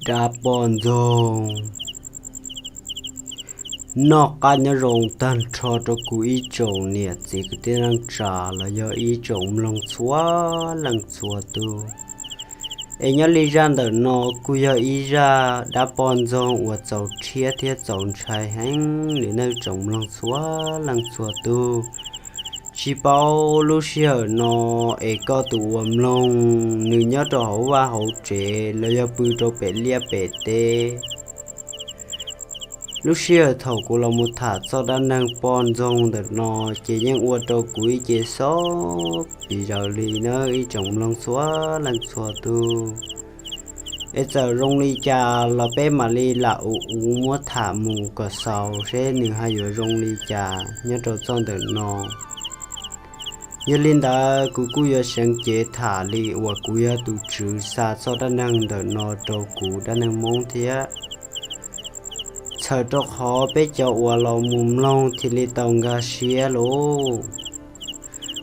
Dab poj ntxoog. Noj qab nyob zoo tag nrho rau kuv ib tsoom niam txiv kwv tij neej tsa los yog ib tsoom mloog txhua leej txhua tus. Es nyob li zaj ntawm no kuj yog ib zaj dab poj ntxoog uas txaus rhiab thiab txaus ntshai heev li nawb tsoom mloog txhua leej txhua tus. Tsis paub lub sij hawm no es koj tus uas mloog nws nyob rau hauv vaj hauv tsev los yog pw rau pem liaj pem teb. Lub sij hawm thaum kuv los mus tham txoj dab neeg poj ntxoog ntawm no ces yeej ua rau kuv ib ce xob piv zawv li nawb ib tsoom mloog txhua leej txhua tus. Es txawm zoo li cas los peb mam li lam ua uv muab tham mus kom xaus seb nws ho yuav zoo li cas nyob rau txoj ntawm no. Yog li ntawd kuv kuj yuav seev cev tham li uas kuv yog tus tswv xa txoj dab neeg ntawm no rau kuv dab neeg Hmoob thiab. Txhawm rau qhov peb cov uas los mus mloog thiaj li tau nkag siab lauj.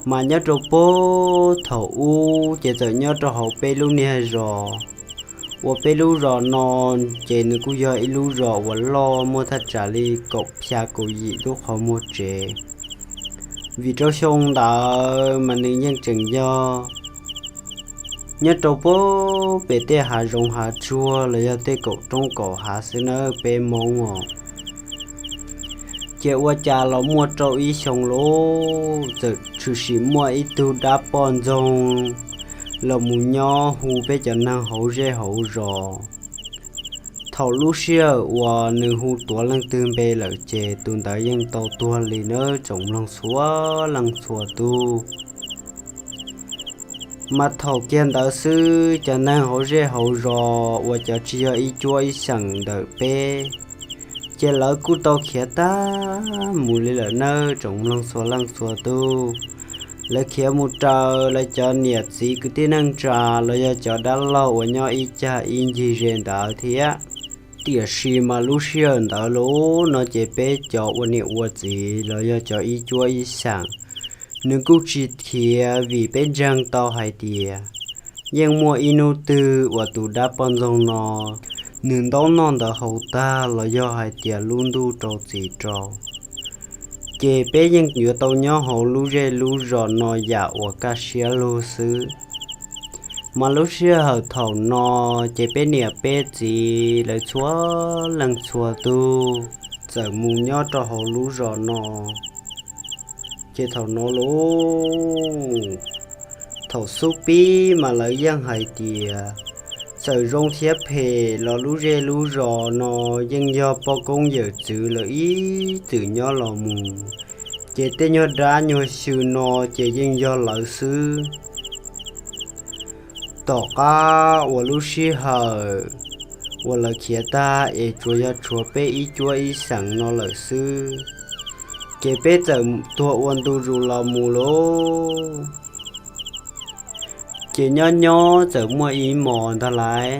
Mas nyob rau puag thaum ub ces txawm nyob rau hauv peb lub niag zos, uas peb lub zos no ces nws kuj yog ib lub zos uas loj muaj thaj tsam li kaum xya kaum yim lub qhov muag tsev. Vim rau xyoo ntawd mas nws yeej tseem yog nyob rau puag pem tej hav zoov hav tsuag los yog tej kaum roob kaum hav xwb nawb peb Hmoob os. Ces ua cas los muaj rau ib xyoo lauj, txawm tshwm sim muaj ib tug dab poj ntxoog los mus nyob hu peb cov neeg hauv zej hauv zos. Thaum lub sij hawm uas nws hu tuav leej twg npe lawm ces tus ntawd yeej tau tuag li nawb tsoom mloog txhua leej txhua tus. Mas thaum kiag ntawd xwb cov neeg hauv zej hauv zos uas cov tsis yog ib cuab ib xeem ntawm peb, ces lawv kuj tau khiav tag mus li lawm nawb tsoom mloog txhua leej txhua tus. Lawv khiav mus raws lawv cov niam txiv kwv tij neej tsa los yog cov dab laug uas nyob ib cag ib ncig ze ntawd thiab. Tiam sis mas lub sij hawm ntawd lauj no ces peb cov ua niam ua txiv los yog cov ib cuab ib xeem, nws kuj tsis khiav vim peb ntseeg tau hais tias yeej muaj ib hnub twg uas tus dab poj ntxoog no nws ntaub noj ntawd haus tag los yog hais tias lub ntuj rau txim rau, ces peb yeej yuav tau nyob hauv lub zej lub zos no yam uas kaj siab lug xwb. Mas lub sij hawm thaum no ces peb niam peb txiv lawv txhua leej txhua tus txawm mus nyob rau hauv lub zos no. Ces thaum no lauj, thaum xub pib mas lawv yeej hais tias txawm zoo thiab phem los lub zej lub zos no yeej yog poj koob yawm txwv lawv ib txwm nyob los mus, ces tej nyuag dab nyuag xyw no ces yeej yog lawv xwb. Tom qab uas lub sij hawm uas lawv khiav tag es tsuas yog tshuav peb ib cuab ib xeem no lawm xwb, ces peb txawm tuag ua ntu zus los mus lauj. Ces nyob nyob txawm muaj ib hmos ntag lauj,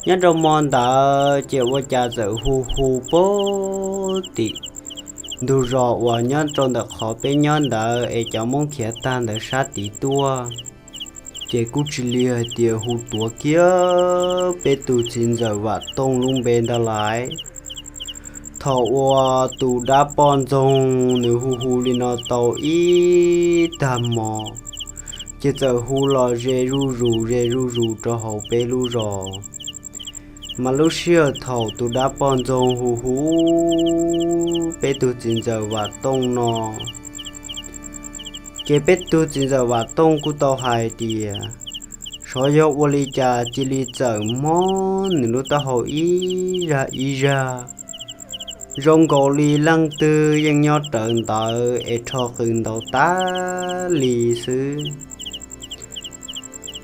nyob rau hmo ntawd ces ua cas txawm hu hu puag tim ntug zos uas nyob rau ntawm qhov peb nyob ntawd es cov Hmoob khiav tag ntawd sab tid tuaj. Ces kuj tsis lig hais tias hu tuav kiag peb tus txiv ntxawm Vam Tooj lub npe ntag lauj. Thaum uas tus dab poj ntxoog nws hu hu li no tau ib tag hmo, ces txawm hu los ze zuj zus ze zuj zus rau hauv peb lub zos. Mas lub sij hawm thaum tus dab poj ntxoog hu hu peb tug txiv ntxawm Vam Tooj no, ces peb tug txiv ntxawm Vam Tooj kuj tau hais tias, xyov yog ua li cas cia li txawm mob nws lub taub hau ib zag ib zag, zoo nkaus li leej twg yeej nyob rawv ntawd es rho qws ntaus tas li xwb.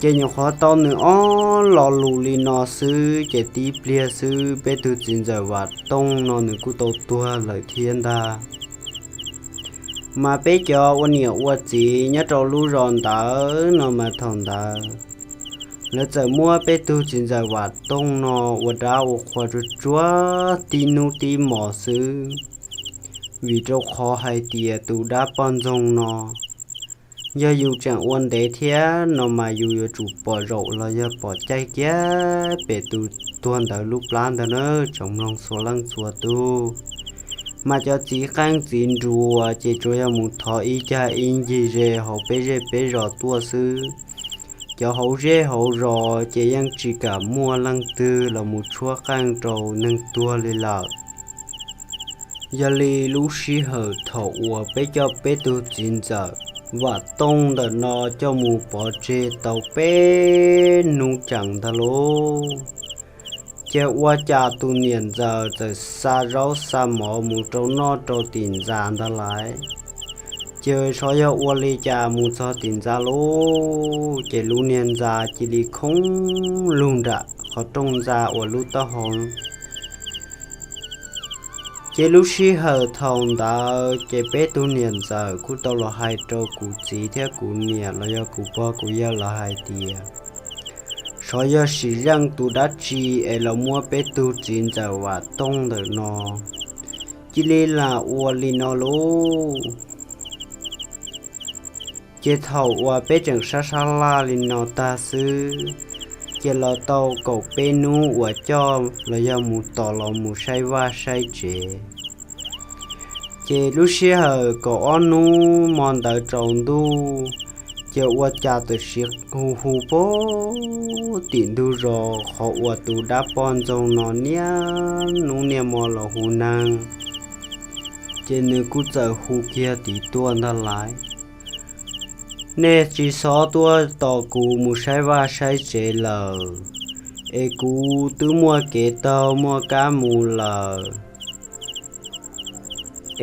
Ces nyuam qhuav tau nws ob lo lus li no xwb ces tib pliag xwb peb tug txiv ntxawm Vam Tooj no nws kuj tau tuag lawm thiab ntag. Mas peb cov ua niam ua txiv nyob rau lub zos ntawd no mas thaum ntawd lawv txawm muab peb tug txiv ntxawm Vam Tooj no ua dab ua qhua tsuag tsuag tib hnub tib hmos xwb, vim rau qhov hais tias tus dab poj ntxoog no Yog yus tseem ua ntev thiab no mas yus yuav tsum pom zaum los yog pom caij kiag pem tus tuag ntawd lub plab ntawd na tsoom mloog txhua leej txhua tug. Mas cov txiv qeej txiv nruas ces tsuas yog mus thov ib cag ib ncig ze hauv peb zej peb zos tuaj xwb. Cov hauv zej hauv zos ces yeej tsis kam muaj leej twg los mus tshuab qeej rau neeg tuag li lawm. Yog li lub sij hawm thaum uas peb coj peb tug txiv ntxawm Vam Tooj ntawm no coj mus pov tseg tau peb hnub tsees ntag lauj, ces ua cas tus niam ntxawm txawm xa zaub xa mov mus rau noj rau tim ntxa ntag lais. Ces xyov yog ua li cas mus txog tim ntxa lauj, ces lub niag ntxa cia li khoob lug nram qhov rooj ntxa uas lub taub hau. Ces lub sij hawm thaum ntawd ces peb tug niam ntxawm kuj tau los hais rau kuv txiv thiab kuv niam los yog kuv pog kuv yawg los hais tias, xyov yog sim zeej tus dab tsi es los muab peb tug txiv ntxawm Vam Tooj ntawm no cia li lam ua li no lauj. Ces thaum uas peb tseem sab sab laj li no tag xwb, ces los tau kaum peb hnub uas coj los yog mus tos los mus saib vaj saib tsev. Ces lub sij hawm kaum ob hnub mo ntawd tsaus ntuj, ces ua cas tam sim hu hu pag tim ntug zos qhov uas tus dab poj ntxoog no niaj hnub niaj hmo los hu neeg, ces nws kuj txawm hu kiag tim tuaj ntag lais, nej tsis xov tuaj tos kuv mus saib vaj saib tsev lawm, es kuv twb muaj kev taug muaj kab mus lawm,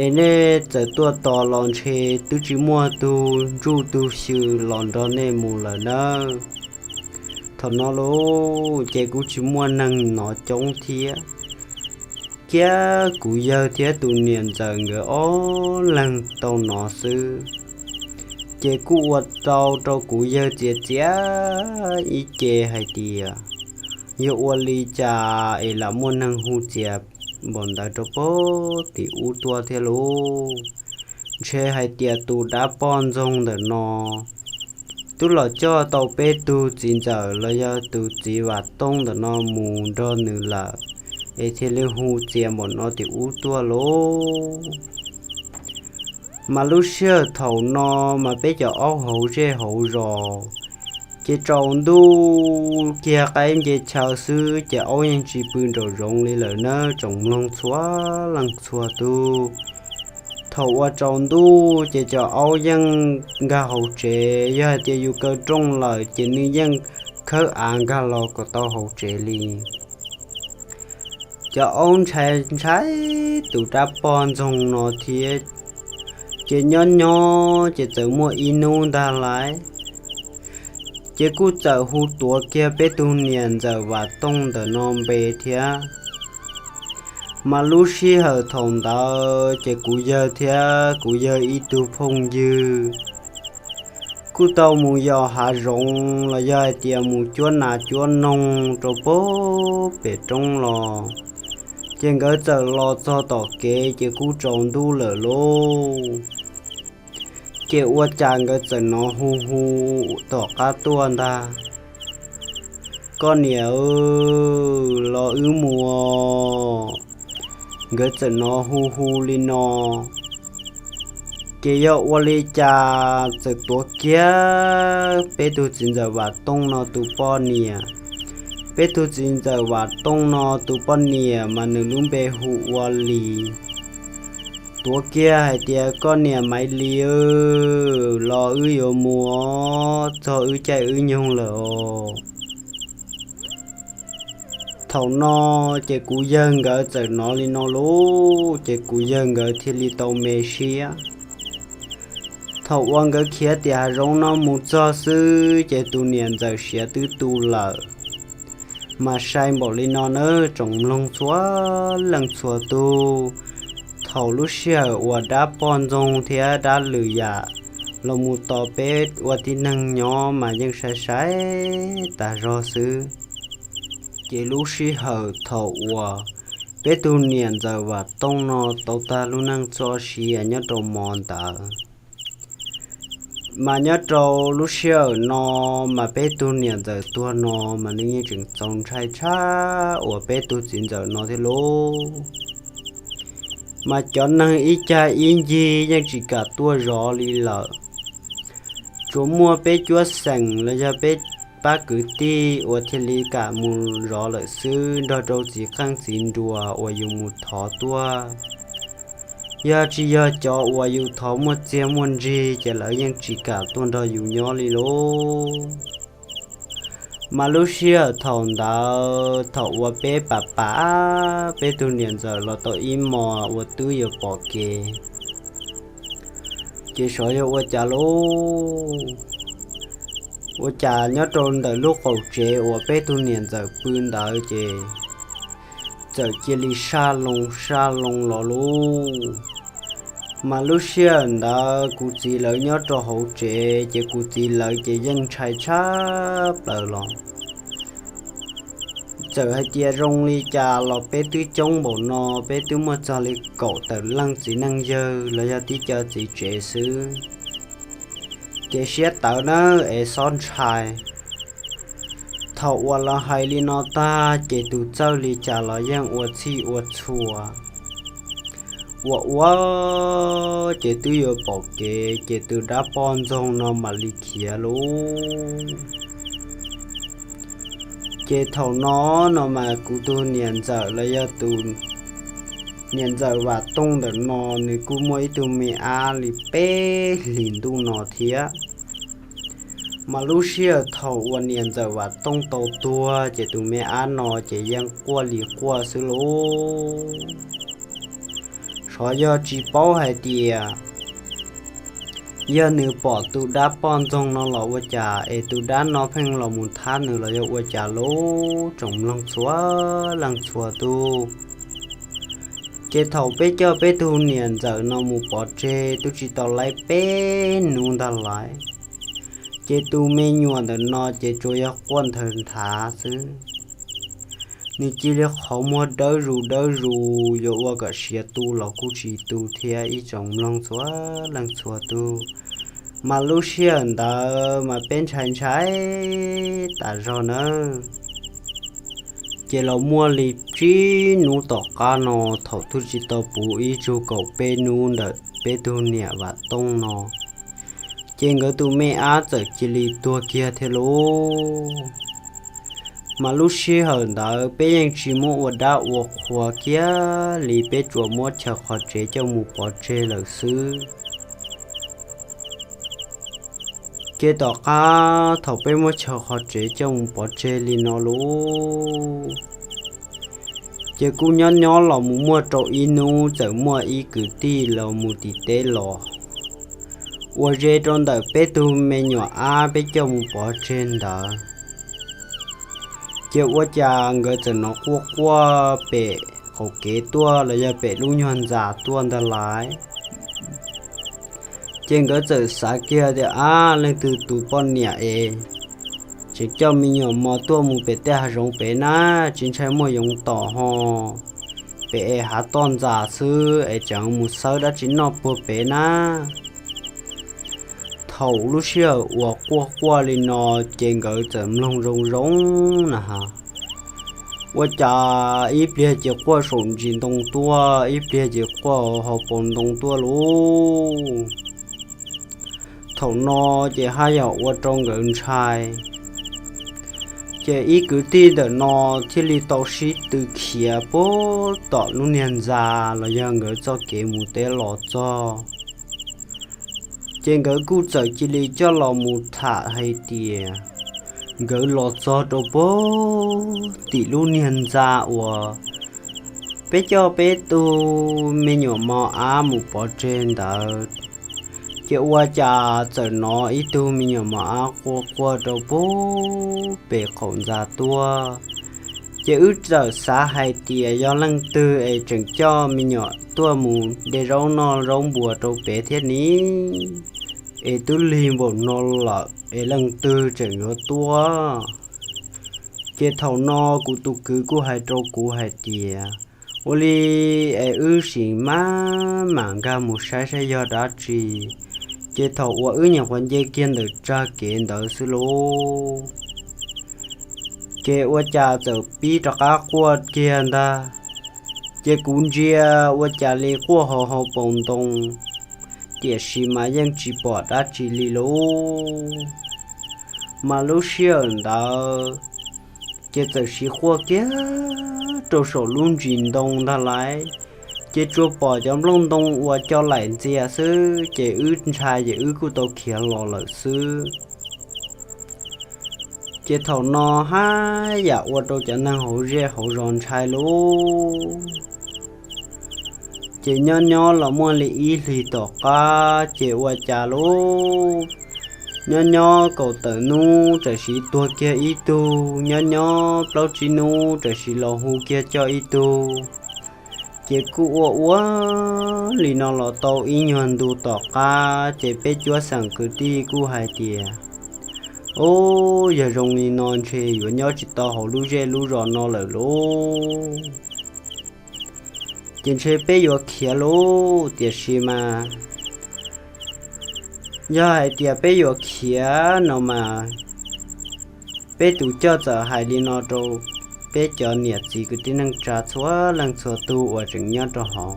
es nej txawm tuaj tos los ntshe twb tsis muaj tug ntsuj tug xyw los nrog nej mus lawm nawb. Thaum no lauj, ces kuj tsis muaj neeg nov coob thiab, kiag kuv yawg thiab tus niam ntxawm nkawd ob leeg tau nov xwb. Ces kuj ua tau rau kuv yawg txiav txiav ib ce hais tias, yog ua li cas es lam muaj neeg hu txias npaum ntawd rau pag tim ub tuaj thiab lauj? Ntshe hais tias tus dab poj ntxoog ntawm no twb los coj tau peb tug txiv ntxawm los yog tus txiv Vam Tooj ntawm no mus nrog nws lawm, es thiaj li hu txias npaum no tim ub tuaj lauj. Mas lub sij hawm thaum no mas peb cov aub hauv zej hauv zos, ces tsaus ntuj kiag qaib nce chaw xwb ces aub yeej tsis pw nraum zoov li lawm nawb tsoom mloog txhua leej txhua tug. Thaum uas tsaus ntuj ces cov aub yeej nkag hauv tsev, yog hais tias yus kaw rooj lawm ces nws yeej khawb av nkag los kom tau hauv tsev li. Cov aub ntshai ntshai tus dab poj ntxoog no thiab, ces nyob nyob ces txawm muaj ib hnub ntag lais, ces kuj txawm hu tuav kiag peb tug niam ntxawm Vam Tooj ntawm no npe thiab. Mas lub sij hawm thaum ntawd ces kuv yawg thiab kuv yawg ib tug phooj ywg kuj tau mus yos hav zoov los yog hais tias mus cuab nas cuab noog rau pag pem roob los, ces nkawd txawm los txog tom kev ces kuj tsaus ntuj lawm lauj. Ces ua cas nkawd txawm hnov hu hu tom qab tuaj ntag, koj niam, los wb mus. Nkawd txawm hnov hu hu li no, ces yog ua li cas txawm tuav kiag peb tug txiv ntxawm Vam Tooj no tus poj niam. Peb tug txiv ntxawm Vam Tooj no tus poj niam mas nws lub npe hu ua Lis. Tuav kiag hais tias, koj niam Maiv Lis, los wb yuav mus txog wb caij wb nyoog lawm os. Thaum no ces kuv yawg nkawd txawm hnov li no lauj, ces kuv yawg nkawd thiaj li tau me siab. Thaum uas nkawd khiav tim hav zoov no mus txog xwb ces tus niam ntxawm siav twb tu lawm. Mas sai npaum li no nawb tsoom mloog txhua leej txhua tug. Thaum lub sij hawm uas dab poj ntxoog thiab dab lwm yam los mus tos peb ua tib neeg nyob mas yeej sai sai tas zog xwb. Ces lub sij hawm thaum uas peb tug niam ntxawm Vam Tooj no tau tag lub neej txoj sia nyob rau mo ntawd, Mas nyob rau lub sij hawm no, mas peb tug niam ntxawm tuag no, mas nws yeej tseem txaus ntshai tshaj uas peb tug txiv ntxawm no thiab lauj. Mas cov neeg ib cag ib ncig yeej tsis kam tuaj zov li lawm. Tsuas muaj peb cuab xeem los yog peb pab kwv tij uas thiaj li kam mus zov lawm xwb, nrog rau txiv qeej txiv nruas uas yus mus thov tuaj. Yog tsis yog cov uas yus thov muaj txiag muaj ntsig ces lawv yeej tsis kam tuaj nrog yus nyob li lauj. Mas lub sij hawm thaum ntawd, thaum uas peb pam pam peb tug niam ntxawm los tau ib hmos uas twb yuav pom kev, ces xyov yog ua cas lauj, ua cas nyob rau ntawm lub qaum tsev uas peb tug niam ntxawm pw ntawd ces txawm cia li saj loo saj loo los lauj. Mas lub sij hawm ntawd kuv txiv lawv nyob rau hauv tsev ces kuv txiv lawv ces yeej ntshai tshaj plaws los. Txawm hais tias zoo li cas los peb twb coob npaum no, peb twb muaj txog li kaum tawm leej txiv neej yawg los yog tib co txiv tsev xwb, ces siab tawv nawb es xob ntshai. Thaum uas lawv hais li no tag ces tus txawj li cas los yeej ua txhij ua txhua, ua ua ces twb yuav pom kev ces tus dab poj ntxoog no mam li khiav lauj. Ces thaum no no mas kuv tus niam ntxawm los yog tus niam ntxawm Vam Tooj ntawm no nws kuj muaj ib tug me ab li peb hlis ntuj no thiab. Mas lub sij hawm thaum uas niam ntxawm Vam Tooj tau tuag ces tus me ab no ces yeej quaj li quaj xwb lauj. Xyov yog tsis paub hais tias yog nws pom tus dab poj ntxoog no los ua cas es tus dab no pheej los mus thab nws los yog ua cas lauj, tsoom mloog txhua leej txhua tus. Ces thaum peb coj peb tug niam ntxawm no mus pov tseg twb tsis tau laib peb hnub ntag lais, ces tus me nyuam ntawm no ces tsuas yog quaj nthaws nthav xwb. Nws cia li qhov muag dawb zus dawb zus, yuav ua kom siav tu los kuj tsis tu thiab ib tsoom mloog txhua leej txhua tus. Mas lub sij hawm ntawd mas peb ntshai ntshai tas zog nawb. Ces los muaj li tsib hnub tom qab no, thaum twb tsis tau puv ib tsug kaum peb hnub ntawm peb tug niam Vam Tooj no, ces nkawd tus me ab txawm cia li tuag kiag thiab lauj. Mas lub sij hawm ntawd peb yeej tsis muab ua dab ua qhua kiag li, peb tsuas muab chaw qhov tsev coj mus pov tseg lawm xwb. Ces tom qab thaum peb muab chaw qhov tsev coj mus pov tseg li no lauj, ces kuj nyob nyob los mus muaj rau ib hnub txawm muaj ib kwv tij los mus tim teb los, uas ze rau ntawm peb tug me nyuam ab peb coj mus pov tseg ntawd. Ces ua cas nkawd txawm hnov quaj quaj pem qaum kev tuaj los yog pem lub nyuag ntxa tuaj ntag lais. Ces nkawd txawm xav kiag tias, ab, leej twg tus poj niam es tseem coj me nyuam mos tuaj mus pem tej hav zoov pem na, tsis ntshai muaj yoov tom ho, pem es hav toj ntxas xwb es tseem mus xawb dab tsi noj puag pem na. Thaum lub sij hawm uas quaj quaj li no, ces nkawd txawm mloog zoo zoo na has, ua cas ib pliag ces quaj saum ntsis ntoo tuaj, ib pliag ces quaj hauv paus ntoo tuaj lauj. Thaum no ces haj yam ua rau nkawd ntshai, ces ib kwv tij ntawm no thiaj li tau sib tw khiav puag tom lub niag ntxa los yog nkawd txoj kev mus teb los txog. Ces nkawd kuj txawm cia li coj los mus tham hais tias nkawd los txog rau puag tim lub niag ntxa uas peb coj peb tug me nyuam mos ab mus pov tseg ntawd, ces ua cas txawm hnov ib tug me nyuam mos ab quaj quaj rau puag pem qaum ntxa tuaj. Ces wb txawm xav hais tias yog leej twg es tseem coj me nyuam tuaj mus de zaub noj zaub npua rau pem thiab ni, es twb lig npaum no lawm es leej twg tseem yuav tuaj. Ces thaum no kuv tus kwv kuj hais rau kuv hais tias, ua li es wb sim maj mam nkag mus saib saib yog dab tsi. Ces thaum uas wb nyuam qhuav nce kiag ntawm tsag kev ntawd xwb lauj, ces ua cas txawm pib rov qab quaj kiag ntag. Ces kuv ntsia ua cas li quaj hauv hauv paus ntoo, tiam sis mas yeej tsis pom dab tsi li lauj. Mas lub sij hawm ntawd ces txawm sis quaj kiag rau saum lub ntsis ntoo ntag lauj. Ces tsuas pom cov nplooj ntoo uas co laim ntxias xwb, ces wb ntshai ces wb kuj tau khiav los lawm xwb. Ces thaum no haj yam ua rau cov neeg hauv zej hauv zos ntshai lauj. Ces nyob nyob los muaj li ib hlis tom qab ces ua cas lauj, nyob nyob kaum tawm hnub tam sim tuag kiag ib tug, nyob nyob plaub tsib hnub tam sim los hu kiag coj ib tug. Ces kuj ua ua li no los tau ib nyuag ntu tom qab ces peb cuab xeem kwv tij kuj hais tias, Ub, yog zoo li no ntshe yuav nyob tsis tau hauv lub zej lub zos no lawm lauj. Ces ntshe peb yuav khiav lauj. Tiam sis mas yog hais tias peb yuav khiav no mas peb tus coj txawm hais li no rau peb cov niam txiv kwv tij neej tsa txhua leej txhua tus uas tseem nyob rau hauv.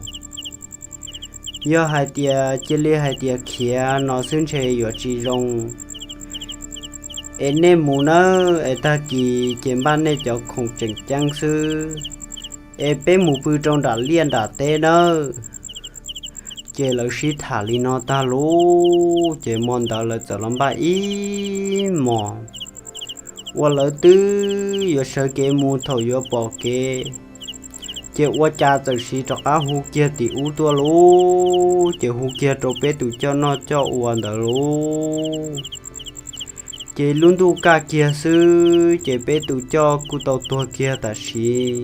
Yog hais tias cia li hais tias khiav no xwb ntshe yuav tsis zoo. Es nej mus nawb, es tag kis ces npaj nej cov khoom tseem ceeb xwb, es peb mus pw rau nram liaj nram teb nawb. Ces lawv sib tham li no tag lauj, ces hmo ntawd lawv txawm los npaj ib hmos uas lawv twb yuav sawv kev mus thaum yuav pom kev. Ces ua cas txawm sis rov qab hu kiag tim ub tuaj lauj, ces hu kiag rau peb tus coj noj coj ua ntawd lauj. Ces lub ntuj kaj kiag xwb ces peb tus coj kuj tau tuag kiag tam sim.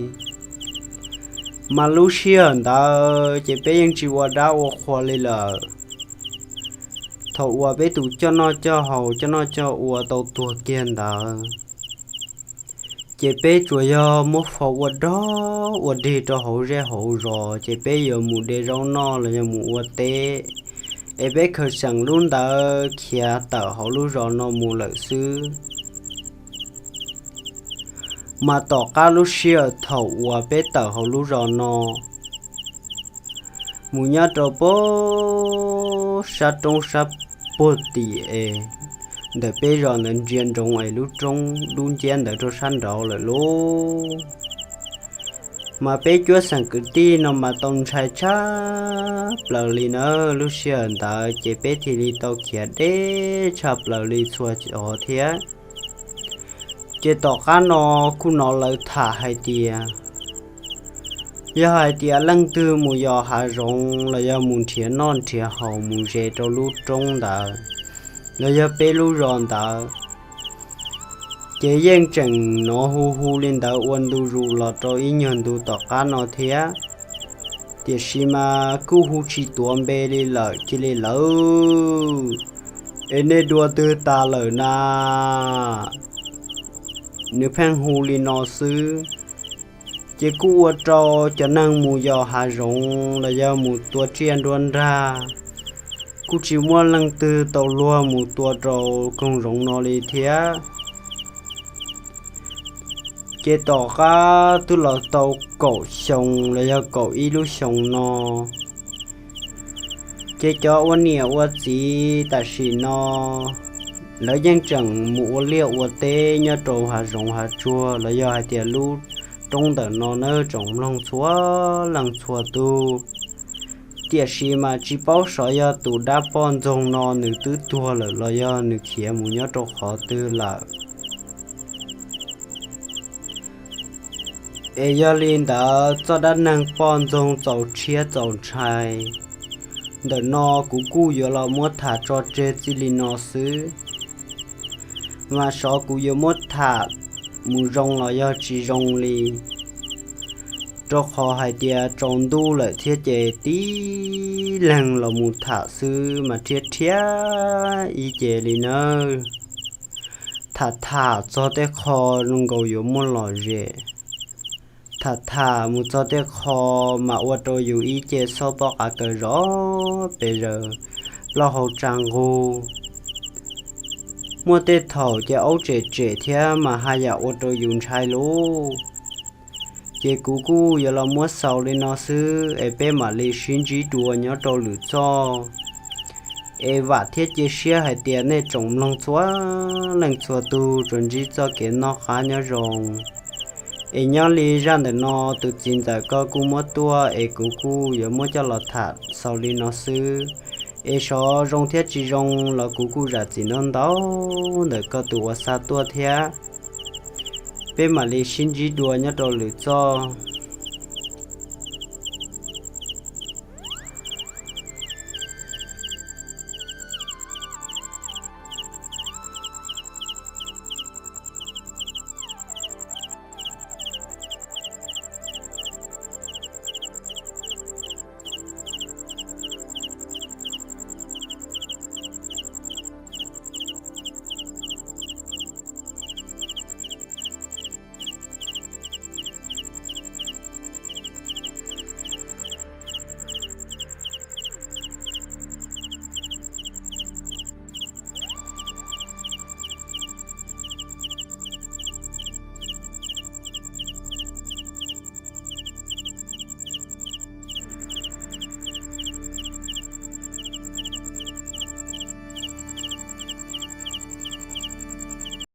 Mas lub sij hawm ntawd ces peb yeej tsis ua dab ua qhua li lawm. Thaum uas peb tus coj noj coj haus coj noj coj ua tau tuag kiag ntawd, ces peb tsuas yog muab faus ua dog ua dig rau hauv zej hauv zos, ces peb yuav mus de zaub noj los yog mus ua teb, es peb khaws xeem lub ntawd khiav tawm hauv lub zos no mus lawm xwb. Mas tom qab lub sij hawm thaum uas peb tawm hauv lub zos no mus nyob rau pem sab roob sab puag tim es ntawm peb zos ntawd ntsia nroov es lub roob dub nciab ntawd rau sab nraud lawm lauj. Mas peb cuab xeem kwv tij no mas tau ntshai tshaj plaws li na. Lub sij hawm ntawd ces peb thiaj li tau khiav deb tshaj plaws li txhua cov thiab. Ces tom qab no kuj hnov lawv tham hais tias, yog hais tias leej twg mus yos hav zoov los yog mus nrhiav noj nrhiav haus mus ze rau lub roob ntawd los yog peb lub zos ntawd, ces yeej tseem hnov hu hu li ntawd ua ntu zus los rau ib nyuag ntu tom qab no thiab. Tiam sis mas kuj hu tsis tuav npe li lawm, cia li lawv, es nej dua twg tas lawm na? Nws pheej hu li no xwb. Ces kuj ua rau cov neeg mus yos hav zoov los yog mus tua tsiaj nruab nrag kuj tsis muaj leej twg tau luag mus tua rau koog zoov no li thiab. Ces tom qab twb los tau kaum xyoo los yog kaum ib lub xyoo no, ces cov ua niam ua txiv tam sim no lawv yeej tseem mus ua liaj ua teb nyob rau hav zoov hav tsuag los yog hais tias lub roob ntawm no na tsoom mloog txhua leej txhua tus. Tiam sis mas tsis paub xyov yog tus dab poj ntxoog no nws twb tuag lawm los yog nws khiav mus nyob rau qhov twg lawm. Es yog li ntawd txoj dab neeg poj ntxoog txaus tshiab txaus ntshai ntawm no kuv kuj yuav los muab tham tso tseg txij li no xwb. Mas xyov kuv yuav muab tham mus zoo los yog tsis zoo li, rau qhov hais tias tsaus ntuj lawm thiab ces tib leeg los mus tham xwb mas rhiab rhiab ib ce li nawb. Tham tham txog tej qho zoo nkaus yuav muaj lom zem, tham tham mus txog tej qho mas ua rau yus ib ce xob pob qav kaws zov pes zaws. plaub hau tsa nqug. Muaj tej thaum ces aub tsem tsem thiab mas haj yam ua rau yus ntshai lauj. Ces kuv kuj yuav los muab xaus li no xwb es peb mam li sib ntsib dua nyob rau lwm txoj. Es vam thiab cia siab hais tias nej tsoom mloog txhua leej txhua tus tsuas ntsib txoj kev noj qab nyob zoo. Es nyob li zaj ntawm no tus txiv ntxawm ko kuj muab tuaj es kuv kuj yuav muab coj los tham xaus li no xwb. Es xyov zoo thiab tsis zoo los kuv kuj zam txim ntau ntau ntawm koj tus uas xa tuaj thiab. Peb mam li sib ntsib dua nyob rau lwm txoj.